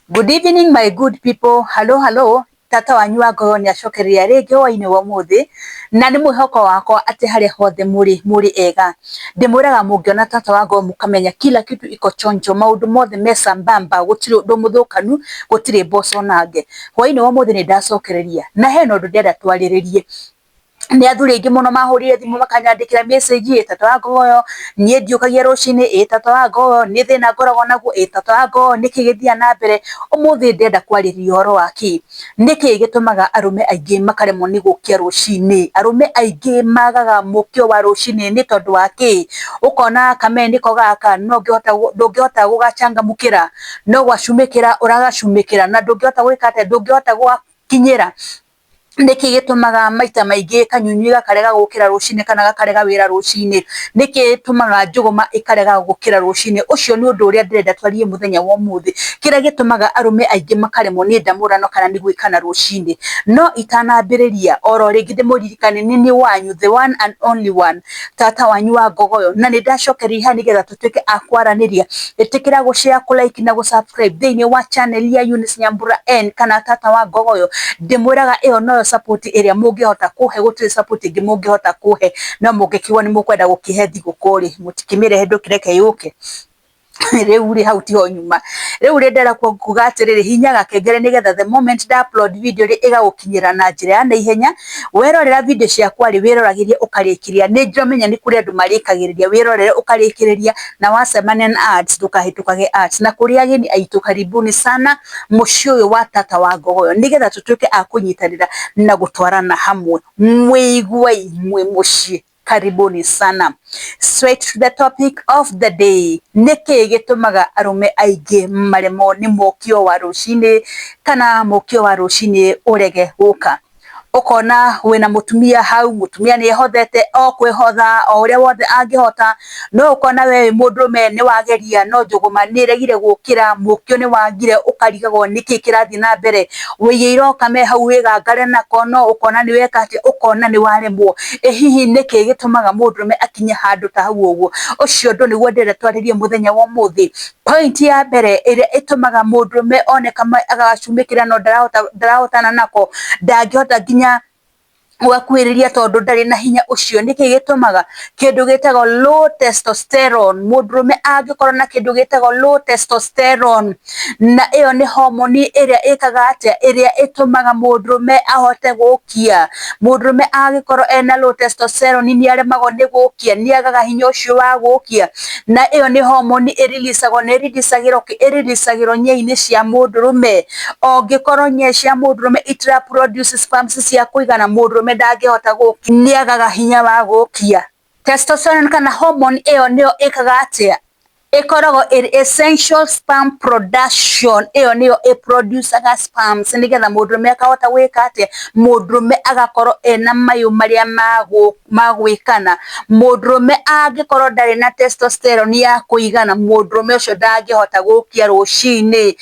Good evening, my good people. Hello, hello. Tata wanyu wa ngoro nĩ acokereria rĩngĩ hwainĩ wa ũmũthĩ, na nĩ mwĩhoko wakwa atĩ harĩa hothe mũrĩ mũrĩ ega. Ndĩmwĩraga mũngĩona tata wa ngoro mũkamenya kila kitu iko chonjo, maũndũ mothe me sambamba, gũtirĩ ũndũ mũthũkanu, gũtirĩ mboco nange. Hwainĩ wa ũmũthĩ nĩ ndacokereria na hena ũndũ ndĩrenda twarĩrĩrie. Nĩ athuri aingĩ mũno mahũrire thimũ makanyandĩkĩra message: "Ĩ tata wa ngoyo, niĩ ndiũkagia rũcinĩ. Ĩ tata wa ngoyo, nĩ thĩna ngoragwo naguo. Ĩ tata wa ngoyo, nĩkĩ gĩthiaga na mbere?" Ũmũthĩ ndĩrenda kwarĩrĩria ũhoro wa kĩ nĩkĩ gĩtũmaga arũme aingĩ makaremwo nĩ gũkia rũcinĩ. Arũme aingĩ magaga mũkio wa rũcinĩ nĩ tondũ wa kĩ? Ũkona kamee nĩko gaka, no ndũngĩhota gũgachangamũkĩra, no gwacumĩkĩra ũragacumĩkĩra, na ndũngĩhota gwĩka atĩa, ndũngĩhota gũgakinyĩra. Nĩkĩ gĩtũmaga maita maingĩ kanyunyui gakarega gũkĩra rũcinĩ kana gakarega wĩra rũcinĩ? Nĩkĩ gĩtũmaga njũgũma ĩkarega gũkĩra rũcinĩ? Ũcio nĩ ũndũ ũrĩa ndĩrenda twarie mũthenya wa ũmũthĩ, kĩrĩa gĩtũmaga arũme aingĩ makaremwo nĩ ndamũrano kana nĩ gwĩkana rũcinĩ. No itanambĩrĩria, oro rĩngĩ ndĩmũririkane nĩ niĩ wanyu, the one and only one, tata wanyu wa ngogoyo, na nĩ ndacokereria haha nĩgetha tũtuĩke a kwaranĩria. Ĩtĩkĩra gũ share, kũ like na gũ subscribe thĩinĩ wa channel ya Eunice Nyambura N kana tata wa ngogoyo. Ndĩmwĩraga ĩyo noyo support ĩrĩa mũngĩhota kũhe, gũtirĩ support ĩngĩ mũngĩhota kũhe. No mũngĩkĩgwo nĩ mũkwenda gũkĩhe thigũkũ rĩ, mũtikĩmĩrehe, ndũkĩreke yũke rĩu rĩ, hau tiho nyuma. Rĩu rĩ, ndĩrenda kuga atĩrĩrĩ, hihinya gakengere nĩgetha the moment nda upload video rĩ, ĩgagũkinyĩra na njĩra ya naihenya. Werorera video ciakwa rĩ, wĩroragĩrie ũkarĩkĩria. Nĩ ndĩramenya nĩ kũrĩ andũ marĩkagĩrĩria, wĩrorere ũkarĩkĩrĩria, na wacemania na ads ndũkahĩtũkage ads. Na kũrĩ ageni aitũ, karibuni sana mũciĩ ũyũ wa tata wa ngogoyo, nĩgetha tũtuĩke a kũnyitanĩra na gũtwarana hamwe. Mwĩiguei mwĩ mũciĩ, karibuni sana. Straight to the topic of the day: nĩkĩ gĩtũmaga arũme aingĩ maremwo nĩ mokio wa rũcinĩ kana mokio wa rũcinĩ ũrege gũka? Ũkona wĩna mũtumia hau, mũtumia nĩ ehothete o kwĩhotha o ũrĩa wothe angĩhota, no ũkona we wĩ mũndũrũme nĩ wageria, no njũgũma nĩ ĩregire gũkĩra, mũkio nĩ wagire, ũkarigagwo nĩkĩ kĩrathiĩ na mbere. Wĩigĩire o kame hau wĩgangare nako, no ũkona nĩ weka atĩa, ũkona nĩ waremwo. Ĩ hihi nĩkĩ gĩtũmaga mũndũrũme akinye handũ ta hau ũguo? Ũcio ũndũ nĩguo ndĩrenda twarĩrie mũthenya wa ũmũthĩ. Point ya mbere ĩrĩa ĩtũmaga mũndũrũme one kama agacumĩkĩra no ndarahotana nako, ndangĩhota nginya gwakuhĩrĩria tondũ ndarĩ na hinya ũcio, nĩkĩ gĩtũmaga? Kĩndũ gĩtagwo low testosterone. Mũndũrũme angĩkorwo na kĩndũ gĩtagwo low testosterone, na ĩyo nĩ homoni ĩrĩa ĩkaga atĩa, ĩrĩa ĩtũmaga mũndũrũme ahote gũkia. Mũndũrũme angĩkorwo ena low testosterone nĩ aremagwo nĩ gũkia, nĩ agaga hinya ũcio wa gũkia, na ĩyo nĩ homoni ĩrilicagwo, na ĩrilicagĩrwo kĩ? Ĩrilicagĩrwo nyei-inĩ cia mũndũrũme. Ongĩkorwo nyei cia mũndũrũme itira produce sperms cia kũigana, mũndũrũme ndangĩhota gũkia, nĩ agaga hinya wa gũkia. Testosterone kana hormone ĩyo nĩyo ĩkaga atĩa? Ĩkoragwo ĩrĩ essential sperm production. Ĩyo nĩyo ĩproducaga sperms nĩgetha mũndũrũme akahota gwĩka atĩa? Mũndũrũme agakorwo ena mayũ marĩa ma gwĩkana. Mũndũrũme angĩkorwo ndarĩ na testosterone ya kũigana, mũndũrũme ũcio ndangĩhota gũkia rũcinĩ.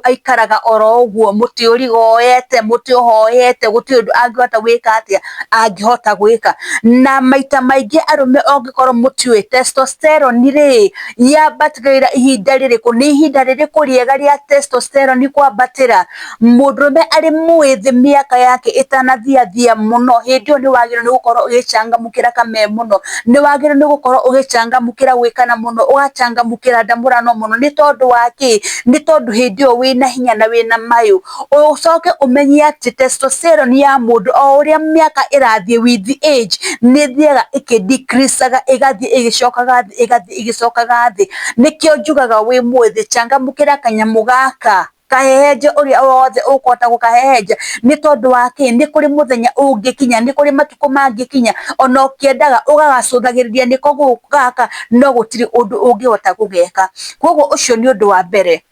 Aikaraga oro ũguo, mũtĩ ũrigoete, mũtĩ ũhoete, gũtirĩ ũndũ angĩhota gwĩka atĩa, angĩhota gwĩka. Na maita maingĩ arũme, ongĩkorwo mũtiũĩ testosterone rĩ yambatagĩra ihinda rĩrĩkũ, nĩ ihinda rĩrĩkũ rĩega rĩa testosterone kwambatĩra? Mũndũrũme arĩ mwĩthĩ, mĩaka yake ĩtanathiathia mũno, hĩndĩ ĩyo nĩ wagĩrĩirwo nĩ gũkorwo ũgĩcangamũkĩra kamee mũno, nĩ wagĩrĩirwo nĩ gũkorwo ũgĩcangamũkĩra gwĩkana mũno, ũgacangamũkĩra ndamũrano mũno. Nĩ tondũ wa kĩ? Nĩ tondũ hĩndĩ ĩyo wĩna hinya na wĩna mayũ. Ũcoke ũmenye atĩ testosterone ya mũndũ, o ũrĩa mĩaka ĩrathiĩ, with age, nĩ ĩthiaga ĩkĩ decreasaga, ĩgathiĩ ĩgĩcokaga thĩ, ĩgathiĩ ĩgĩcokaga thĩ. Nĩkĩo njugaga wĩ mwĩthĩ, cangamũkĩra kanyamũ gaka, kahehenje ũrĩa wothe ũkũhota gũkahehenja. Nĩ tondũ wa kĩ? Nĩ kũrĩ mũthenya ũngĩkinya, nĩ kũrĩ matukũ mangĩkinya, ona ũkĩendaga ũgagacũthagĩrĩria nĩko gaka, no gũtirĩ ũndũ ũngĩhota gũgeka. Koguo ũcio nĩ ũndũ wa mbere.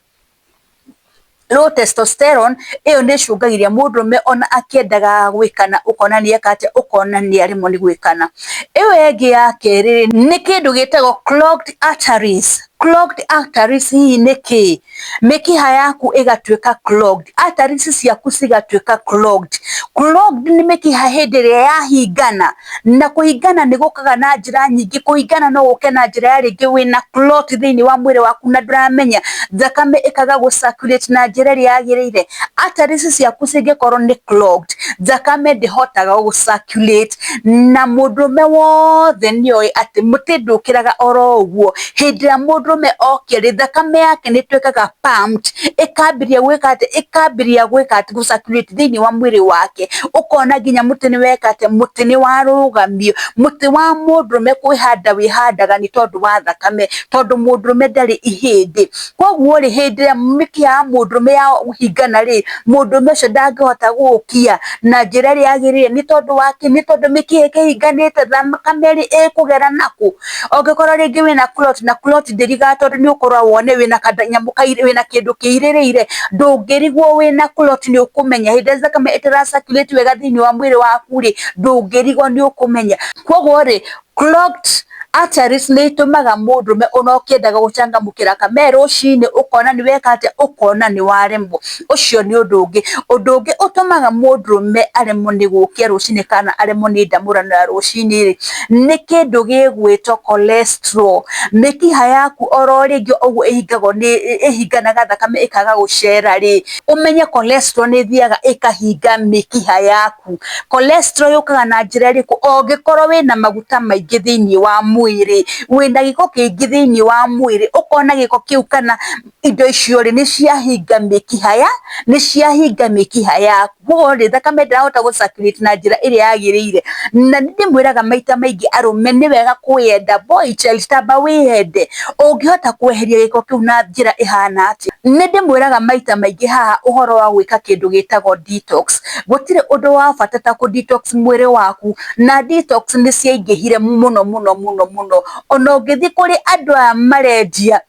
Low testosterone ĩyo nĩ ĩcũngagĩrĩria mũndũrũme ona akĩendaga gwĩkana, ũkona nĩ eka atĩa, ũkona nĩ aremwo nĩ gwĩkana. Ĩyo ĩngĩ ya kerĩ nĩ kĩndũ gĩtagwo clogged arteries. Clogged arteries hihi nĩ kĩĩ? Mĩkiha yaku ĩgatuĩka clogged, arteries ciaku cigatuĩka clogged. Clogged nĩ mĩkiha hĩndĩ ĩrĩa yahingana, na kũhingana nĩ gũkaga na njĩra nyingĩ. Kũhingana no gũke na njĩra ya rĩngĩ wĩna clot thĩinĩ wa mwĩrĩ waku na ndũramenya, thakame ĩkaga gũ circulate na njĩra ĩrĩa yagĩrĩire. Arteries ciaku cingĩkorwo nĩ clogged, thakame ndĩhotaga gũ circulate, na mũndũrũme wothe nĩ oĩ atĩ mũtĩ ndũkĩraga oro ũguo. Hĩndĩ ĩrĩa mũndũrũme okĩra rĩ, thakame yake nĩ ĩtuĩkaga pumped, ĩkambĩrĩria gwĩka atĩ, ĩkambĩrĩria gwĩka atĩ, gũ circulate thĩinĩ wa mwĩrĩ wake, ũkona nginya mũtĩ nĩ weka atĩa, mũtĩ nĩ warũgamio. Mũtĩ wa mũndũrũme kwĩhanda wĩhandaga nĩ tondũ wa thakame, tondũ mũndũrũme ndarĩ ihĩndĩ. Koguo rĩ, hĩndĩ ĩrĩa mĩkiha ya mũndũrũme yahingana rĩ, mũndũrũme ũcio ndangĩhota gũũkia na njĩra ĩrĩa yagĩrĩire nĩ tondũ wa kĩ? Nĩ tondũ mĩkiha ĩkĩhinganĩte thakame rĩ ĩkũgera nakũ? Ũngĩkorwo rĩngĩ wĩna clot na clot ndĩrigaga tondũ nĩ ũkorwo wone wĩna kanyamũ wĩna kĩndũ kĩirĩrĩire, ndũngĩrigwo wĩna clot nĩ ũkũmenya. Hĩndĩ ĩrĩa thakame ĩtara circulate wega thĩinĩ wa mwĩrĩ waku rĩ, ndũngĩrigwo nĩ ũkũmenya. Koguo rĩ, clogged arteries nĩ itũmaga mũndũrũme ona ũkĩendaga gũcangamũkĩra kamee rũcinĩ ũkona nĩ weka atĩa, ũkona nĩ waremwo. Ũcio nĩ ũndũ ũngĩ. Ũndũ ũngĩ ũtũmaga mũndũrũme aremwo nĩ gũkĩra rũcinĩ kana aremwo nĩ ndamũrano ya rũcinĩ rĩ, nĩ kĩndũ gĩgwĩtwo cholesterol. Mĩkiha yaku oro rĩngĩ ũguo ĩhingagwo nĩ ĩhinganaga thakame ĩkaga gũcera rĩ, ũmenye cholesterol nĩ ĩthiaga ĩkahinga mĩkiha yaku. Cholesterol yũkaga na njĩra ĩrĩkũ? Ũngĩkorwo wĩna maguta maingĩ thĩinĩ wa mwĩrĩ, wĩna gĩko kĩingĩ thĩinĩ wa mwĩrĩ, ũkona gĩko kĩu kana indo icio rĩ, nĩ ciahinga mĩkiha ya, nĩ ciahinga mĩkiha yaku. Koguo rĩ, thakame ndĩrahota gũ circulate na njĩra ĩrĩa yagĩrĩire. Na nĩ ndĩmwĩraga maita maingĩ arũme nĩ wega kwĩyenda, boy child tamba wĩyende. Ũngĩhota kweheria gĩko kĩu na njĩra ĩhana atĩa? Nĩ ndĩmwĩraga maita maingĩ haha ũhoro wa gwĩka kĩndũ gĩtagwo detox. Gũtirĩ ũndũ wa bata ta kũ detox mwĩrĩ waku, na detox nĩ ciaingĩhire mũno mũno mũno mũno. Ona ũngĩthiĩ kũrĩ andũ aya marendia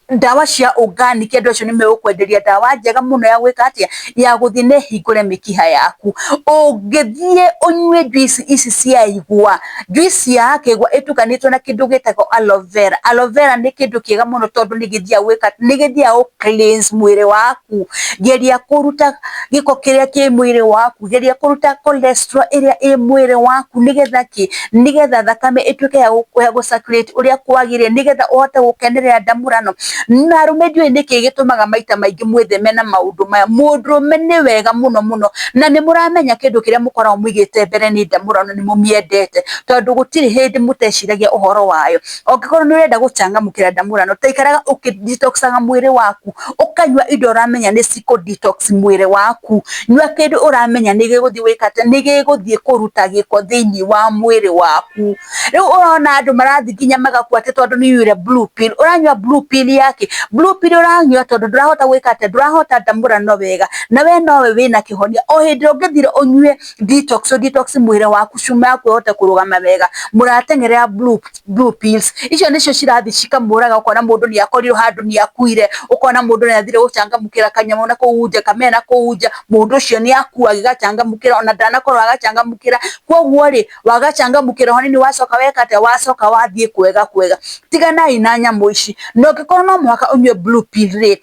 ndawa cia organic, andũ acio nĩ megũkwenderia ndawa njega mũno ya gwĩka atĩa, ya gũthiĩ na ĩhingũre mĩkiha yaku. Ũngĩthiĩ ũnyue juice ici cia igwa, juice ya kĩgwa ĩtukanĩtio na kĩndũ gĩtagwo aloe vera. Aloe vera nĩ kĩndũ kĩega mũno tondũ nĩ gĩthiaga gwĩka, nĩ gĩthiaga gũ cleanse mwĩrĩ waku. Geria kũruta gĩko kĩrĩa kĩ mwĩrĩ waku, geria kũruta cholesterol ĩrĩa ĩ mwĩrĩ waku nĩgetha kĩ? Nĩgetha thakame ĩtuĩke ya gũ circulate ũrĩa kwagĩrĩire, nĩgetha ũhote gũkenerera ndamũrano. Na arũme ndiũĩ nĩkĩ gĩtũmaga maita maingĩ mwĩtheme na maũndũ maya. Mũndũrũme nĩ wega mũno mũno, na nĩ mũramenya kĩndũ kĩrĩa mũkoragwo mũigĩte mbere nĩ ndamũrano, nĩ mũmĩendete, tondũ gũtirĩ hĩndĩ mũteciragia ũhoro wayo. Ũngĩkorwo nĩ ũrenda gũcangamũkĩra ndamũrano, ta ikaraga ũkĩ detox aga mwĩrĩ waku, ũkanyua indo ũramenya nĩ cikũ detox mwĩrĩ waku. Nyua kĩndũ ũramenya nĩ gĩgũthiĩ gwĩka atĩa, nĩ gĩgũthiĩ kũruta gĩko thĩinĩ wa mwĩrĩ waku. Rĩu ũrona andũ marathiĩ nginya magakua atĩ tondũ nĩ ũnyuire blue pill. Ũranyua blue pill yake? Blue pill ũranyua tondũ ndũrahota gwĩka atĩa, ndũrahota ndamũrano wega, na we nowe wĩna kĩhonia. O hĩndĩ ĩrĩa ũngĩthire ũnyue detox, detox mwĩrĩ waku, cuma yaku ĩhote kũrũgama wega, mũrateng'erera blue pills. Icio nĩcio cirathiĩ cikamũraga, ũkona mũndũ nĩ akorirwo handũ nĩ akuire, ũkona mũndũ nĩ athire gũcangamũkĩra kanyamũ na kũu nja, kamena kũu nja, mũndũ ũcio nĩ akua agĩgacangamũkĩra, ona ndanakorwo agacangamũkĩra. Koguo rĩ, wagacangamũkĩra hanini wacoka weka atĩa, wacoka wathiĩ kwega kwega. Tiganai na nyamũ ici. Na ũngĩkorwo no mũhaka ũnyue blue pill rĩ,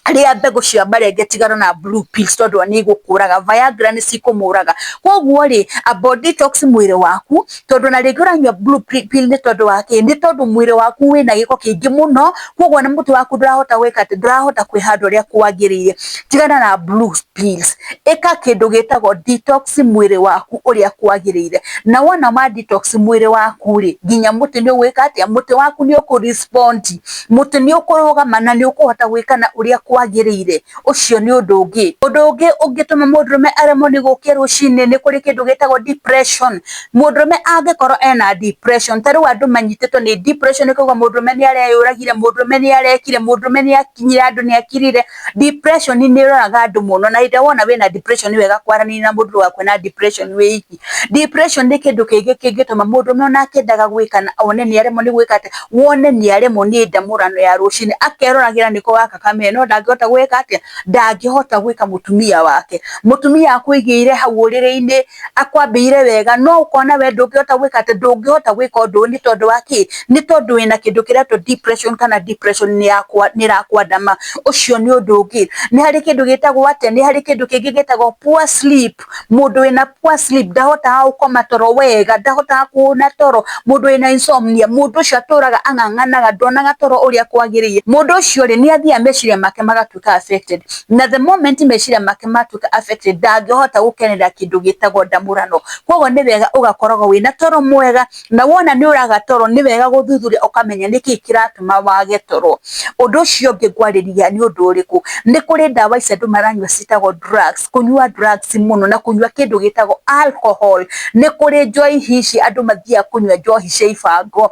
rĩa mbegũ cia marenge, tigana na blue pills tondũ nĩ igũkũraga. Viagra nĩ cikũmũraga. Koguo rĩ, amba detox mwĩrĩ waku, tondũ na rĩngĩ ũranyua blue pill nĩ tondũ wa kĩ? Nĩ tondũ mwĩrĩ waku wĩna gĩko kĩingĩ mũno, koguo ona mũtwe waku ndũrahota gwĩka atĩ, ndũrahota kwĩhanda ũrĩa kwagĩrĩire. Tigana na blue pills, ĩka kĩndũ gĩtagwo detox mwĩrĩ waku ũrĩa kwagĩrĩire. Na wona ma detox mwĩrĩ waku rĩ, nginya mũtĩ nĩ ũgwĩka atĩa, mũtĩ waku nĩ ũkũ respond, mũtĩ nĩ ũkũrũgama na nĩ ũkũhota gwĩka na ũrĩa kwagĩrĩire. Ũcio nĩ ũndũ ũngĩ. Ũndũ ũngĩ ũngĩtũma mũndũrũme aremwo nĩ gũkĩra rũcinĩ nĩ kũrĩ kĩndũ gĩtagwo depression. Mũndũrũme angĩkorwo ena depression, ta rĩu andũ manyitĩtwo nĩ depression, nĩ kuga mũndũrũme nĩ areyũragire, mũndũrũme nĩ arekire, mũndũrũme nĩ akinyire handũ nĩ akirire. Depression nĩ ĩroraga andũ mũno, na hĩndĩ ĩrĩa wona wĩna depression nĩ wega kwaranĩria na mũndũ waku na depression wĩ iki. Depression nĩ kĩndũ kĩngĩ kĩngĩtũma mũndũrũme ona akĩendaga gwĩka na one nĩ aremwo nĩ gwĩka atĩa, wone nĩ aremwo nĩ ndamũrano ya rũcinĩ, akeroragĩra nĩko gaka kamee no ndangĩhota. ndangĩhota gwĩka atĩa, ndangĩhota gwĩka mũtumia wake. Mũtumia akũigĩire hau ũrĩrĩ-inĩ, akwambĩire wega, no ũkona we ndũngĩhota gwĩka atĩ, ndũngĩhota gwĩka ũndũ ũyũ nĩ tondũ wa kĩ? Nĩ tondũ wĩna kĩndũ kĩretwo depression kana depression nĩ ĩrakwandama. Ũcio nĩ ũndũ ũngĩ. Nĩ harĩ kĩndũ gĩtagwo atĩa, nĩ harĩ kĩndũ kĩngĩ gĩtagwo poor sleep. Mũndũ wĩna poor sleep ndahotaga gũkoma toro wega, ndahotaga kũhũna toro. Mũndũ wĩna insomnia, mũndũ ũcio atũraga ang'ang'anaga, ndonaga toro ũrĩa kwagĩrĩire. Mũndũ ũcio rĩ, nĩ athiaga meciria make magatuĩka affected. Na the moment meciria make matuĩka affected, ndangĩhota gũkenera kĩndũ gĩtagwo ndamũrano. Koguo nĩ wega ũgakoragwo wĩna toro mwega, na wona nĩ ũraga toro nĩ wega gũthuthuria ũkamenya nĩkĩ kĩratũma wage toro. Ũndũ ũcio ũngĩ ngwarĩria nĩ ũndũ ũrĩkũ? Nĩ kũrĩ ndawa ici andũ maranyua ciĩtagwo drugs, kũnyua drugs mũno na kũnyua kĩndũ gĩtagwo alcohol. Nĩ kũrĩ njohi ici andũ mathiaga kũnyua njohi cia ibango,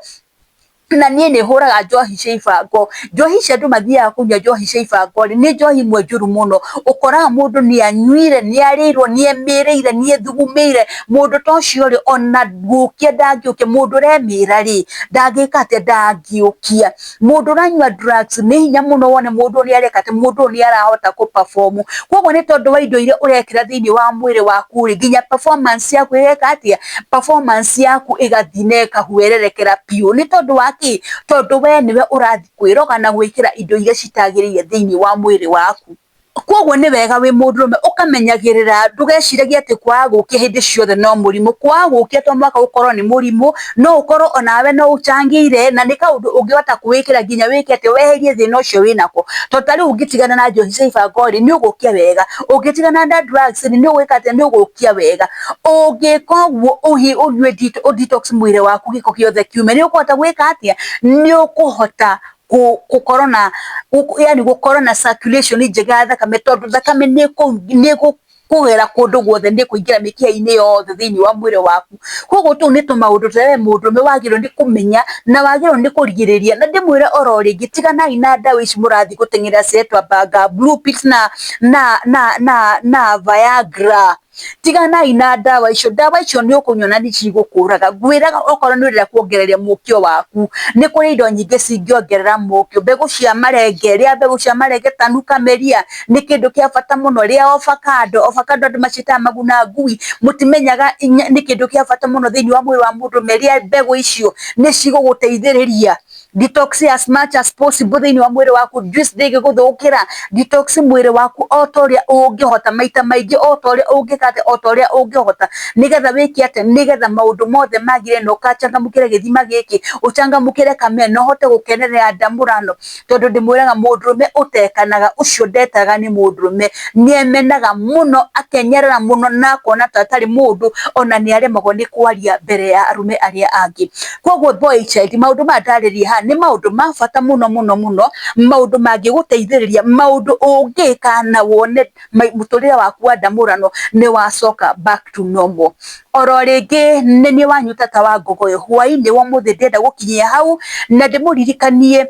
na niĩ nĩ hũraga njohi cia ibango. Njohi ici andũ mathiaga kũnyua njohi cia ibango rĩ, nĩ njohi imwe njũru mũno. Ũkoraga mũndũ nĩ anyuire, nĩ arĩirwo, nĩ emĩrĩire, nĩ ethugumĩire. Mũndũ ta ũcio rĩ, ona gũkia ndangĩũkia. Mũndũ ũremĩra rĩ, ndangĩka atĩa, ndangĩũkia. Mũndũ ũranyua drugs nĩ hinya mũno wone mũndũ nĩ areka atĩ, mũndũ ũyũ nĩ arahota kũ perform. Koguo nĩ tondũ wa indo iria ũrekĩra thĩinĩ wa mwĩrĩ waku rĩ, nginya performance yaku ĩgeka atĩa, performance yaku ĩgathiĩ na ĩkahwererekera biũ. Nĩ tondũ wa kĩ? Tondũ we nĩwe ũrathiĩ kwĩroga na gwĩkĩra indo iria citagĩrĩire thĩinĩ wa mwĩrĩ waku. Koguo nĩ wega wĩ mũndũrũme ũkamenyagĩrĩra, ndũgeciragie atĩ kwaga gũkia hĩndĩ ciothe no mũrimũ. Kwaga gũkia to mũhaka gũkorwo nĩ mũrimũ, no ũkorwo onawe no ũcangĩire, na nĩ kaũndũ ũngĩhota kwĩĩkĩra nginya wĩke atĩ, weherie thĩna ũcio wĩnako. Tondũ ta rĩu ũngĩtigana na njohi cia ibango rĩ, nĩ ũgũkia wega. Ũngĩtigana na drugs rĩ, nĩ ũgwĩka atĩa, nĩ ũgũkia wega. Ũngĩka ũguo ũnyue detox mwĩrĩ waku gĩko gĩothe kiume, nĩ ũkũhota gwĩka atĩa, nĩ ũkũhota gũkorwo na, yani gũkorwo na circulation njega ya thakame, tondũ thakame nĩ kũgera kũndũ guothe, nĩ kũingĩra mĩkiha-inĩ yothe thĩinĩ wa mwĩrĩ waku. Koguo tũu nĩ tũmaũndũ tũrĩa we mũndũrũme wagĩrĩirwo nĩ kũmenya na wagĩrĩirwo nĩ kũrigĩrĩria. Na ndĩmwĩre oro rĩngĩ, tiganai na ndawa ici mũrathiĩ gũteng'era ciretwo banga blue pills na na na na na Viagra. Tiganai na ndawa icio. Ndawa icio nĩ ũkũnyua na nĩ cigũkũraga. Ngwĩraga okorwo nĩ ũrenda kuongereria mũkio waku, nĩ kũrĩ indo nyingĩ cingĩongerera mũkio. Mbegũ cia marenge, rĩa mbegũ cia marenge, tanuka mĩria, nĩ kĩndũ kĩa bata mũno. Rĩa avocado, avocado andũ maciĩtaga maguna ngui, mũtimenyaga nĩ kĩndũ kĩa bata mũno thĩinĩ wa mwĩrĩ wa mũndũrũme. Rĩa mbegũ icio nĩ cigũgũteithĩrĩria. Detox as much as possible thĩinĩ wa mwĩrĩ waku. Juice ndĩngĩgũthũkĩra. Detox mwĩrĩ waku o ta ũrĩa ũngĩhota, maita maingĩ o ta ũrĩa ũngĩka atĩa, o ta ũrĩa ũngĩhota, nĩgetha wĩke atĩa, nĩgetha maũndũ mothe magĩre na ũkachangamũkĩre gĩthima gĩkĩ, ũchangamũkĩre kameme, na ũhote gũkenerera ndamũrano. Tondũ ndĩmwĩraga mũndũrũme ũtekanaga, ũcio ndetaga nĩ mũndũrũme, nĩ emenaga mũno, akenyerera mũno, na akona ta atarĩ mũndũ, ona nĩ aremagwo nĩ kwaria mbere ya arũme arĩa angĩ. Koguo boy child, maũndũ maya ndarĩria haha nĩ maũndũ ma bata mũno mũno mũno, maũndũ mangĩgũteithĩrĩria, maũndũ ũngĩka na wone mũtũrĩre waku wa ndamũrano nĩ wacoka back to normal. Oro rĩngĩ nĩ niĩ wanyu tata wa Ngogoyo, hwaĩ-inĩ wa ũmũthĩ ndĩrenda gũkinyia hau na ndĩmũririkanie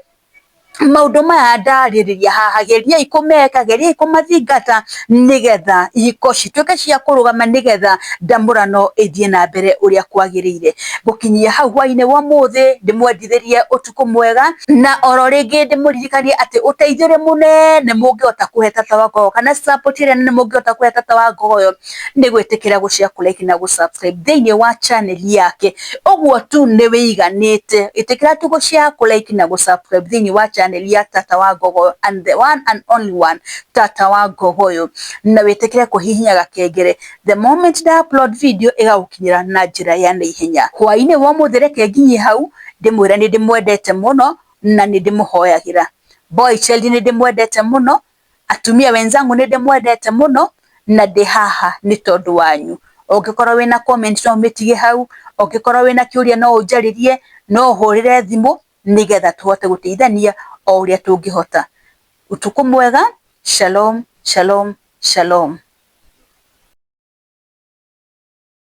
maũndũ maya ndarĩrĩria haha, geriai kũmeka, geriai kũmathingata nĩgetha ihiko cituĩke cia kũrũgama, nĩgetha ndamũrano ĩthiĩ na mbere ũrĩa kwagĩrĩire. Gũkinyia hau hwaĩ-inĩ wa ũmũthĩ, ndĩmwendithĩrie ũtukũ mwega, na oro rĩngĩ ndĩmũririkanie atĩ ũteithio ũrĩa mũnene mũngĩhota kũhe tata wa Ngogoyo, kana support ĩrĩa nene mũngĩhota kũhe tata wa Ngogoyo nĩ gwĩtĩkĩra gũ share, kũ like na gũ subscribe thĩinĩ wa channel yake. Ũguo tu nĩ wĩiganĩte. Ĩtĩkĩra tu gũ share, kũ like na gũ subscribe thĩinĩ wa channel ya tata wa Ngogoyo and the one and only one tata wa Ngogoyo, na wĩtĩkĩre kũhihinya gakengere the moment nda upload video ĩgagũkinyĩra na njĩra ya naihenya. Hwaĩ-inĩ wa ũmũthĩ reke nginyie hau, ndĩmwĩre nĩ ndĩmwendete mũno na nĩ ndĩmũhoyagĩra. Boy child nĩ ndĩmwendete mũno, atumia wenzangu nĩ ndĩmwendete mũno, na ndĩ haha nĩ tondũ wanyu. Ũngĩkorwo wĩna comment no ũmĩtige hau, ũngĩkorwo wĩna kĩũria no ũnjarĩrie, no ũhũrĩre thimũ nĩgetha tũhote gũteithania o ũrĩa tũngĩhota. Ũtukũ mwega, shalom, shalom, shalom.